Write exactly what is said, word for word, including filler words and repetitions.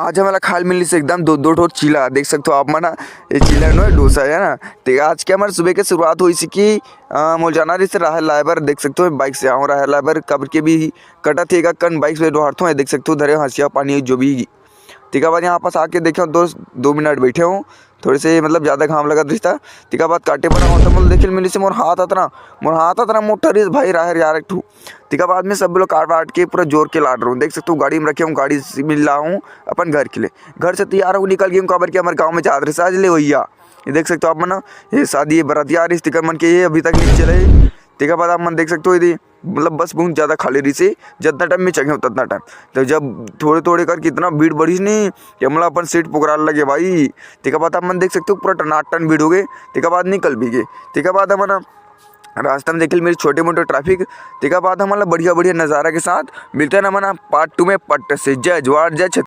आज हमला खाए ल मिलिस एकदम दो, दो ठो चीला। देख सकते हो आप मन ह, ये चीला नो, डोसा है ना। तो आज के हमर सुबह के शुरुआत होइस कि, अ, मोर जाना रहिस राहेर लाए बर। देख सकते हो, bike से आऊँ राहेर लाए बर, काबर के भी कटत हे, एका कन bike से डोहारथों। ये देख सकते हो, धरे हंसिया पानी जो भी। तेकर बाद यहाँ पास आके देखे हो दोस्त, दो मिनट बैठे हो, थोड़े से मतलब ज़्यादा घाम लगत रहिस ता। तेकर बाद काटे बर आऊँ त मोला देखे ल मिलिस मोर हाथ अतना, मोर हाथ अतना मोटा रहिस भाई राहेर यार एक ठू। तेकर बाद में सब लोग काट वाट के पूरा जोर के लात रहे हूँ। देख सकते हो गाड़ी में रखे हूँ, गाड़ी से मिला हूँ अपन घर के लिए। घर से तैयार हो निकल गए हूँ, काबर के हमर गाँव में जात रहिस आज ले भैया। ये देख सकते हो आप मन, ये शादी, ये बरातिया आ रहिस, तेकर मन के ये अभी तक नहीं चले। तेकर बाद आप मन देख सकते हो, यदि मतलब बस बहुत ज़्यादा खाली रहिस हे, जितना time में चघे हूँ उतना time। तो जब थोड़े थोड़े करके इतना भीड़ बढ़िस नहीं कि हमला अपन seat पुकराल लगे भाई। तेकर बाद आप मन देख सकते हो पूरा टनाटन भीड़ हो गए। तेकर बाद निकल भी गए। तेकर बाद हमन रास्ता में देखे ल मिलिस छोटे मोटे traffic। तेकर बाद हमन ला बढ़िया बढ़िया नज़ारा के साथ मिलते हैं हमन part two में, पट से। जय जोहार, जय छत्तीसगढ़।